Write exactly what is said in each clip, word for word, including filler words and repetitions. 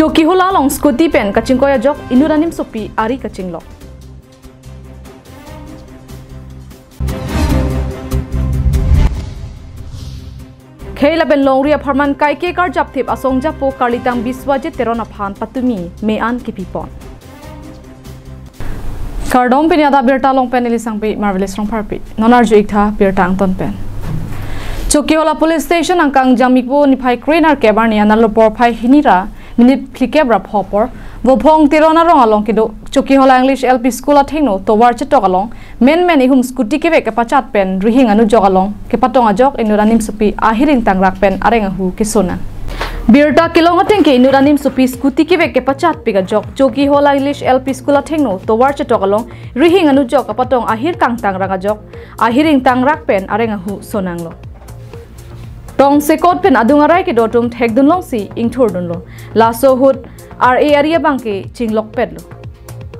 Chokihola along scooty pen kachingkoi ajok inut animsopi ari kachinglok. Khei lapen longri apharman kaike karjapthip asong japo karlitang Biswajit Teron aphan patumi me-an kipipon. Kardom, pini adap birta along pen neli Sangpi Marvelous Rongpharpi. Non arju-ik tha birta angton pen. Chokihola Police Station angkang Jangmipo niphai kre-nerkep arni analo porphai hini ra minute phlikep ra pho apor Vophong Teron arong along kedo Chokihola English L P School athengno tovar chetok along menmen ihum scooty kevek kepachat pen rihing anujok along kepatong ajok inut animsopi ahir ingtangrak pen areng ahu kesonang. Birta kelong ateng ke inut animsopi scooty kevek kepachatpik ajok Chokihola English L P School athengno tovar chetok along rihing anujok kapatong ahir kangtangrak ajok ahir ingtangrak pen areng ahu sonanglo. Tongsekot pen adung arai kedo atum thekdunlongsi ingthurdunlo. Laso ahut R A ari abang ke chinglokpetlo.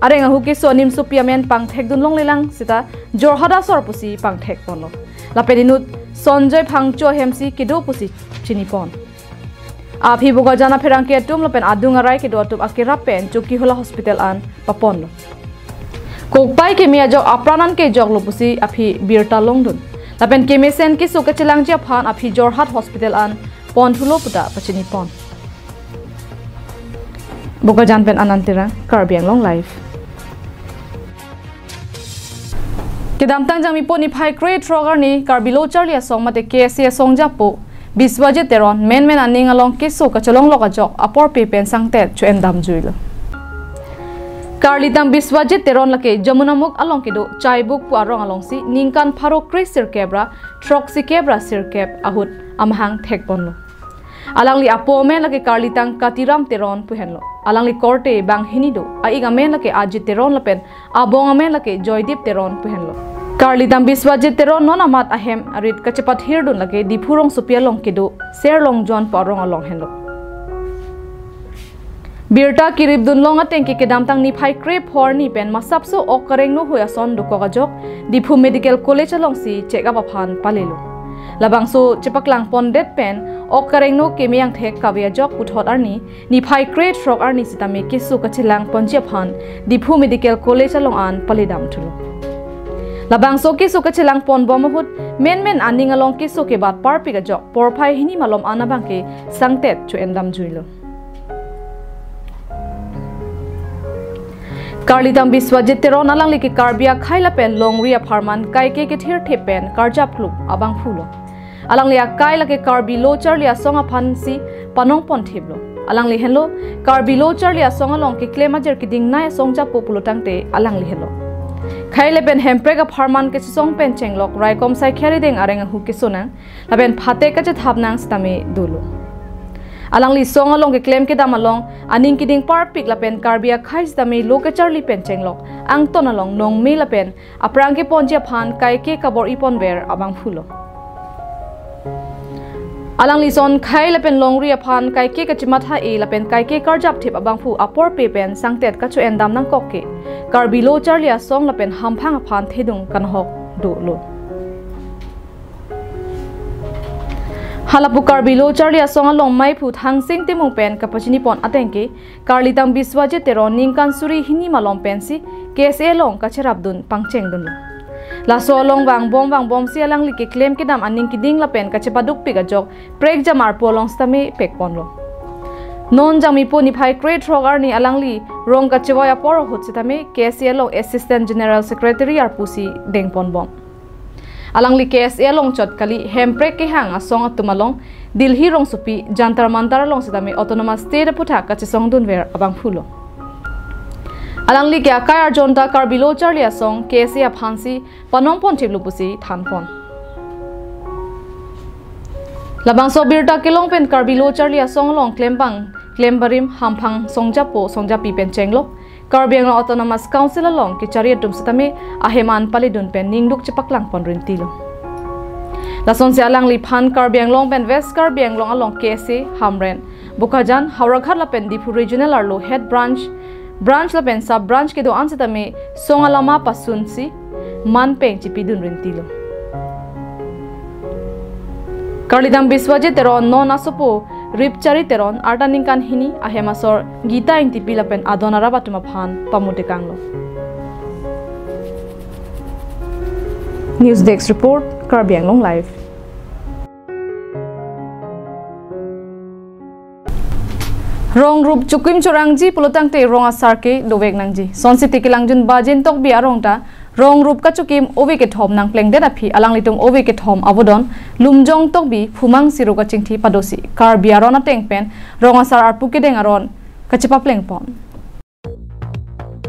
Areng ahu keso animsopi amen pangthekdunlonglelang seta Jorhat asor pusi pangthekponlo. Lapen inut Sonjoy Phangcho ahemsi kedo pusi chinipon. Aphi Bokajan apherangke atum lapen adung arai kedo atum akerap pen Chokihola Hospital an paponlo. Kokpai keme ajok apran an kejoklo pusi aphi birta longdun. Lapen kemesen keso kachelangji aphan aphi Jorhat Hospital an ponthulo puta pachinipon. Bokajan pen Anand Terang, Karbi Anglong Live. Kedamtang Jangmipo niphai kre-throk arni Karbi Lo Charli Asong mate K S A asong japo Biswajit Teron menmen aning along keso kacholonglok ajok aporpe pen sangtet cho-endamjuilo. Karlitang Biswajit Teron lake Jamunamukh along kedo Chaibuk pu arong alongsi ningkan pharo kre-sirkep ra throksikep ra sirkep ahut amahang thekponlo. Alangli apo amen lake karlitang Katiram Teron pu henlo. Alangli korte banghini do. A-ik amen lake Ajit Teron lapen abong amen lake Joydip Teron pu henlo. Karlitang Biswajit Teron non amat ahem arit kachepathirdun lake Diphu rongsopi along kedo Serlongjon pu arong along henlo. Birta kiripdunlong ateng ke kedamtang niphai kre-pho arni pen masapso ok karengno hui ason dokok ajok Diphu Medical College alongsi check up aphan palelo. Labangso chepaklangpondet pen ok karengno keme angthek kave ajok puthot arni niphai kre-throk arni sitame keso kachelangponji aphan Diphu Medical College along an paledamthulo. Labangso keso kachelangponbom ahut menmen aning along keso kebatparpik ajok porphai hini malom an abang ke sangtet cho-endamjuilo. Karlitang Biswajit Teron alangli ke Karbi akhei lapen longri apharman kaike kethirthip pen karjap klum abangphulo. Alangli akai lake Karbi Lo Charli Asong aphansi panongponthiplo. Alangli henlo, Karbi Lo Charli Asong along keklem ajir kedingnei asong japo pulo tangte alangli henlo. Khei lapen hemprek apharman kechesong pen chenglok raikom saikhi arideng areng ahu kesonang, lapen phatek kachethapnang sitame dolo. Alangli song along keklem kedam along aning kedingparpik lapen Karbi akhei sitame lo kacharli pen chenglok angton along nongme lapen aphrang keponji aphan kaike kabor-iponver abangphulo. Alangli ason khei lapen longri aphan kaike kachematha-e lapen kaike karjapthip abangphu aporpe pen sangtet kacho-endam nangkok ke Karbi Lo Charli Asong lapen hamphang aphan thedung kanhok dolo. Halapu Karbi Lo Charli Asong along maiphu Thangsing Timung pen kapachinipon ateng ke karlitang Biswajit Teron ningkan suri hini malom pensi K S A along kacherapdun pangchengdunlo. Laso along vangbom vangbomsi alangli keklem kedam aning keding lapen kachepadukpik ajok prekjam arpu along sitame pekponlo. Non Jangmipo niphai kre-throk arni alangli rong kachevoi apor ahut sitame K S A along Assistant General Secretary arpusi dengponbom. Alangli K S A along chot kali, hemprek kehang asong atum along Delhi rongsopi Jantar Mantar along sitame Autonomous State aputhak kachesongdunver abangphulo. Alangli ke akai arjonta Karbi Lo Charli Asong K S A aphansi panongponthiplo pusi thanpon. Labangso birta kelong pen Karbi Lo Charli Asong along klembang klembarim hamphang songjapo songjapi pen chenglok Karbi Anglong Autonomous Council along kechari atum sitame ahem an paledun pen ningduk chepaklangpon rintilo. Lasonsi alangliphan Karbi Anglong pen West Karbi Anglong along K S A, Hamren, Bokajan, Howraghat lapen Diphu Regional arlo Head Branch, Branch lapen Sub Branch kedo-an sitame song alama pasunsi man peng chipidun rintilo. Karlitang Biswajit Teron non asopo Ripchari Teron, arta ningkan hini, ahem asor Gita Ingtipi lapen adon arap atum aphan pamutekanglo. News Desk Report, Karbi Anglong Live. Rong rup chokim chorangji pulotangte rong asar ke dovek nangji. Sonsi Tekelangjun Bajen Tokbi arong ta rong rup kachokim ove kethom nangplengdet aphi alanglitum ove kethom avodon Lumjong Tokbi Phumang Siro kachingthi padosi Karbi aron ateng pen rong asar arpu kedeng aron kachepaplengpon.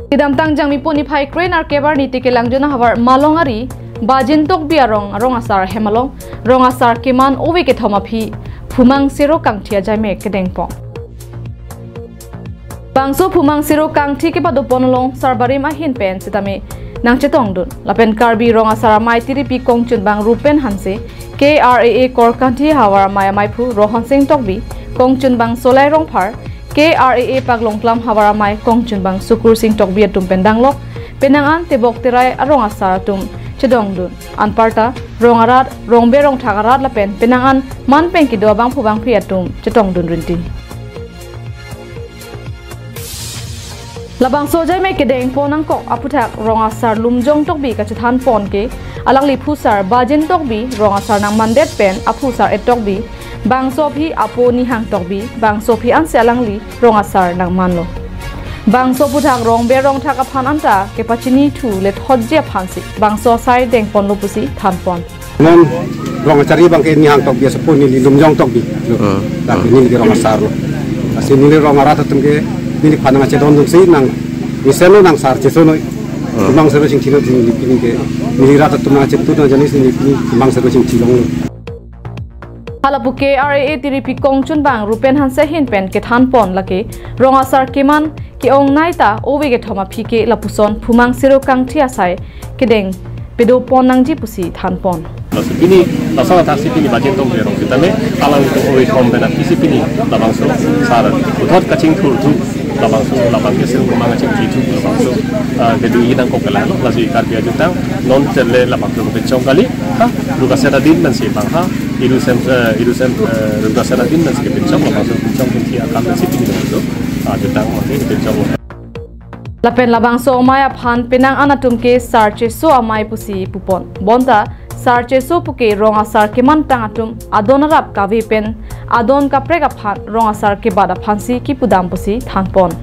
Kedamtang Jangmipo niphai kre-nerkep arni Tekelangjun ahavar Malong ari Bajen Tokbi arong arong asar hem along rong asar keman ove kethom aphi Phumang Siro kangthi ajaime kedengpon. Bangso Phumang Siro kangthi kepadopon along sarbarim ahin pen sitame nangchetongdun. Lapen Karbi Rong Asar Amei Tiripi Kongchunbang Rupen Hanse, K R A A Korkanthi ahavar amei ameiphu Rohon Sing Tokbi, Kongchunbang Solai Rongphar, K R A A Paklongklam ahavar amei Kongchunbang Sukur Sing Tokbi atum pen danglok penang an tebok terai arong asar atum chedongdun. Anparta rong arat, rongber rongthak arat lapen penang an man pen kedo abangphu bangphi atum chetongdun rinti. Labangso ajaime kedengpon nangkok aphuthak rong asar Lumjong Tokbi kachethanpon ke alangli phusar Bajen Tokbi rong asar nangmandet pen aphusar et Tokbi bangso aphi apo Nihang Tokbi bangso aphi ansi alangli rong asar nangmanlo. Bangso aphuthak rongber rongthak aphan anta kepachinithu lethotji aphansi bangso asai dengponlo pusi thanpon. Non rong achari abang ke Nihang Tokbi asopo, neli Lumjong Tokbi lo. Hmm. Tapi neli ke rong asar lo. Lasi neli rong arat atum ke neliphan nangchedondunsi nang mesen lo, nang sar cheso noi. Hmm. Phumang Siro chingthi lo, neli pini ke neli rat atum nangchetut nangjanisi neli pini Phumang Siro chingthi longlo. Halapu K R A A Tiripi Kongchunbang Rupen Hanse ahin pen kethanpon lake rong asar keman ke-ongnei ta ove kethom aphi ke lapuson Phumang Siro kangthi asai kedeng pedopon nangji pusi thanpon. Laso pini, laso athaksi pini Bajen Tokbi arong sitame alanglitum ove kethom pen aphisi pini labangso sar puthot kachingthurthu, labangso labang ke Siro Phumang kachingthithu labangso, ah, kedo-i nangkok ke lahelo. Lasi Karbi ajutang non tele labangso kepinchong kali, ha, rukaset adin pensi bang ha, iru sem, eh, iru sem, eh, rukaset adin pensi kepinchong, labangso pinchong pinthi akam pensi pini labangso, ah, ajutang mati kepinchong. Lapen labangso amei aphan penang an atum ke sar cheso amei pusi pupon. Bonta sar cheso puke rong asar kemantang atum adon arap kave pen adon kaprek aphan rong asar kebat aphansi kipudam pusi thanpon.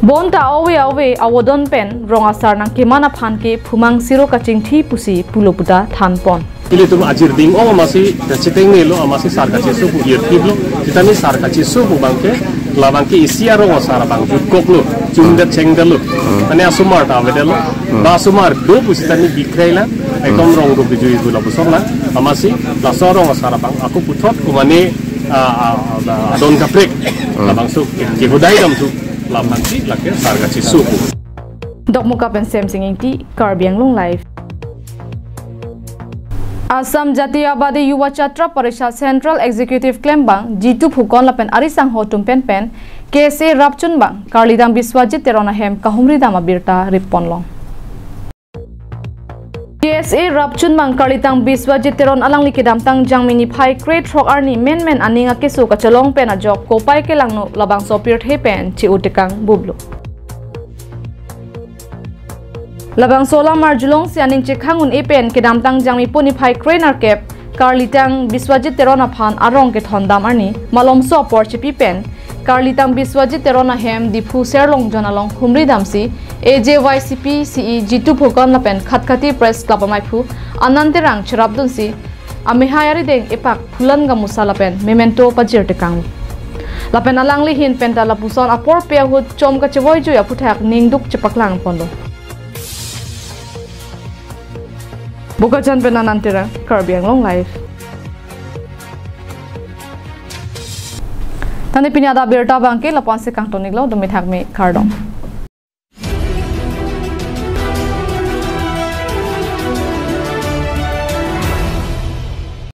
Bonta ove ove avodon pen rong asar nangkeman aphan ke Phumang Siro kachingthi pusi pulo puta thanpon. Ilitum ajir ding-ong amatsi kachetengnelo, amatsi sar kacheso pu irtiplo. Sitame sar kacheso pu abang ke, labang ke isi arong asar abang jutkoklo, chungdet chengdetlo. Hmm. Mane asomar ta avedetlo. Hmm. Ba asomar do pu sitame bikreila, ekdom, hmm, rong rup bijui pu lapuson la. Amatsi laso arong asar abang ako puthot kumane, ah, ah, ah, adon kaprek. Hmm. Labangso ke, kehodai damthu, la aphansi lake sar kacheso pu. Dokmoka pen Semsing Ingti, Karbi Anglong Live. Assam Jatiyabadi Yuva Chhatra Parishad Central Executive klembang Jitu Phukan lapen ari sangho atum pen pen K S A rapchunbang karlidang Biswajit Teron ahem kahumridam abirta ripponlong. K S A rapchunbang karlidang Biswajit Teron alangli kedamtang Jangmi niphai kre-throk arni menmen aning akeso kachelong pen ajok kopai kelangno labangso pirthe pen che-otekang bublo. Labangso alam arjulongsi aning chekhang un-e pen kedamtang Jangmipo niphai kre-nerkep karlidang Biswajit Teron aphan arong kethondam arni malomso apor chepi pen karlidang Biswajit Teron ahem Diphu Serlongjon along humridamsi A J Y C P C E Jitu Phukan lapen Khatkhati Press Club ameiphu Anand Terang cherapdunsi amehai arideng epak phulan gamusa lapen memento pajirtekang. Lapen alangli ahin penta lapuson apor pe ahut chom kachevoijui aphuthak ningduk chepaklangponlo. Bokajan pen Anand Terang, Karbi Anglong Live. Tangte pini adap abirta abangke lapu-ansi kangton-iklo, dumi thakmi, kardom.